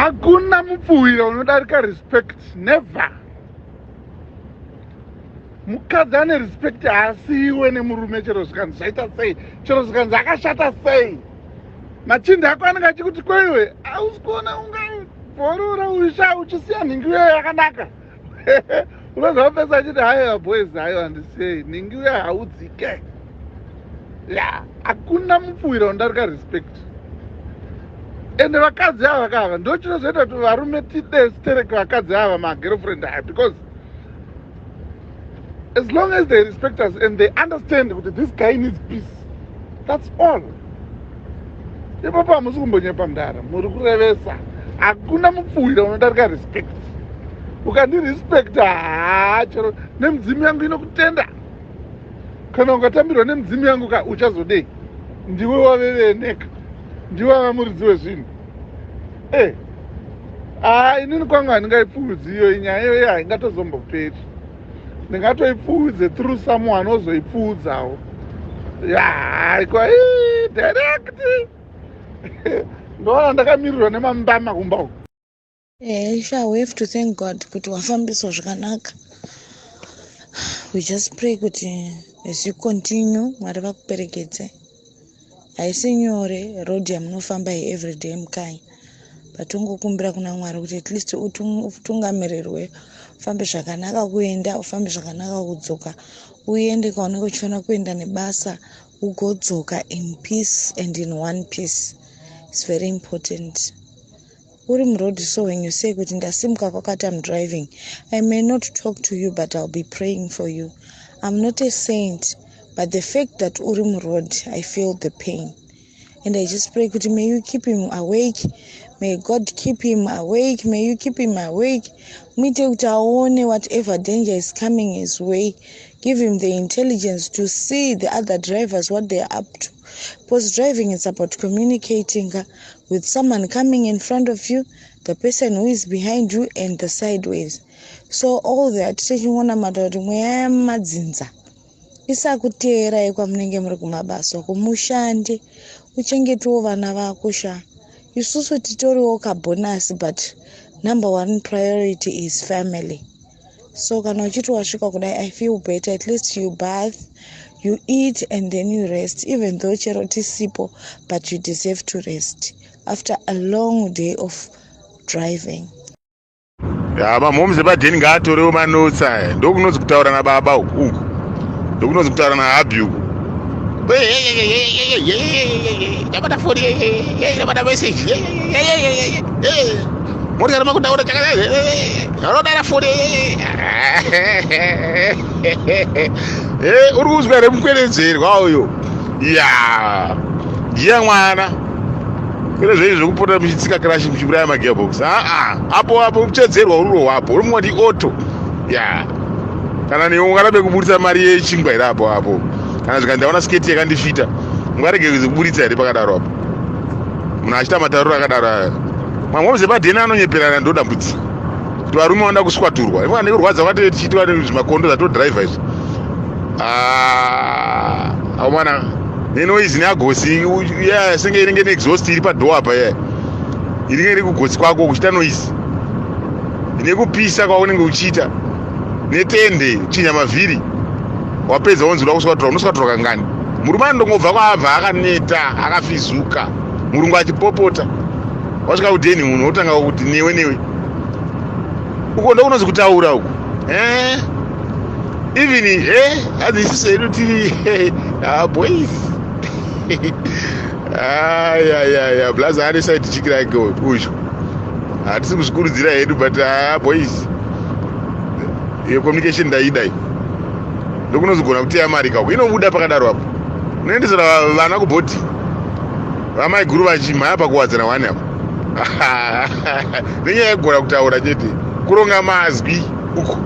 Hakuna mupfuhwira unodarika respect, never. Mukadzi ane respect haasiiwe nemurume chero zvikanzi zvaita sei, chero zvikanzi akashata sei. Machinda ako anenge achikuti kweiwe hausi kuona ungabhorora usha uchisiya nhingi uyo yakanaka. Unozwa pesa achiti haiwa boys, haiwa ndisiyei nhingi uyo haudzike. Ya, hakuna mupfuhwira unodarika respect. Ende vakadzi ava kava ndo chinozoita kuti varume tide sterek vakadzi ava magirlfriend aya, because as long as they respect us and they understand kuti this guy needs peace, that's all. Ipapo hamusi kumbonyepa mudara, muri kurevesa. Hakuna mupfuhwira unodarika respect. Ukandirespecta, haa, chero nemudzimu yangu inokutenda. Kana ukatambirwa nemudzimu yangu ka, uchazodei? Ndiwe waveveneka, ndiwe wava muridzi wezvinhu. E haa, inini kwangu handingaipfuudzi iyo nyaya iyoyo, haingatozomboperi. Ndingatoipfuudze through someone ozoipfuudzawo. Ya, kwa direct ndoona ndakamirirwa nemambama kumba uku. Sure, we have to thank God kuti wafambiswa zvakanaka. We just pray kuti as you continue, Mwari vakuperekedze. Haisi nyore road yamunofamba iyi everyday mukanya, but tongokumbira kuna Mwari kuti at least utungamirirwe, ufambe zvakanaka kuenda, ufambe zvakanaka kudzoka, uende kwaunenge uchifanira kuenda nebasa, ugodzoka in peace and in one piece. It's very important uri muroad. So when you say kuti ndasimuka kwakati, I'm driving, I may not talk to you, but I'll be praying for you. I'm not a saint, but the fact that uri muroad, I feel the pain, and I just pray kuti may you keep him awake, may God keep him awake, may you keep him awake, muite kuti aone whatever danger is coming his way. Give him the intelligence to see the other drivers, what they are up to, because driving is about communicating with someone coming in front of you, the person who is behind you and the sideways. So all that, techingonamata kuti mweya yamadzinza isakuteerai kwamunenge muri kumabasa uko, mushande, uchengetewo vana vako sha. Isusu titoriwo kabonus, but number one priority is family. So kana uchiti wasvika kudai, I feel better. At least you bath, you eat and then you rest. Even though chero tisipo, but you deserve to rest after a long day of driving. Ya, mamhomes epadheni ngaatorewo manotes aya. Ndokunonzi kutaura nababa uku, uku ndokunonzi kutaura nahubby uku. Ndabata foni, ndabata message, motikari makutaura, anodara foni. Uri kuzwa here mukweredzerwa uyo? Ya, ndiye mwana, kwete zvenyu zvekupota muchitsika crash, muchiuraya magearbox. Aa, apo apo kuchedzerwa uri rwapo, uri mungati auto ya. Kana newe ungarambe kuburitsa mari yechingwa here apo apo? Kana zvikanzi ndaona sketi yakandifita, ungarege kuburitsa here pakadaro apo? Munhu achiita matauriro akadaro aya, mamwe zepadheni anonyeperana. Ndo dambudziko kuti varume vanoda kuswaturwa ivana nekurwadza kwatee tichiitwa nezvimakondo zvatodhiraivha izvi. Aumana nenoise neagosi ya, senge inenge neexhaust iri padoor apa, iya inenge iri kugotsi kwako kuchiita noise nekupisa kwaunenge uchiita netende chinja mavhiri. Wapedza wonzi uda kuswatura. Unoswatura kangani? Murume anondongobva kwaabva akaneta, akafizuka, murungu achipopota. Wasvika kudheni, munhu wotanga kuti newe newe. Uko ndokunonzi kutaura uku. Even hanzi isusu hedu tiri boys. Ayayaya, blaza ane side chick rake uyu. Hatisi kuzvikurudzira hedu, but boys, iyo communication ndaidai. Ndokunozogona kuteya mari kako inobuda pakadaro apo. Unoendesera vana kubhodhi, vamai guru vachimhaya pakuwadzana wani apo, nenyaya yekugona kutaura chete, kuronga mazwi uku.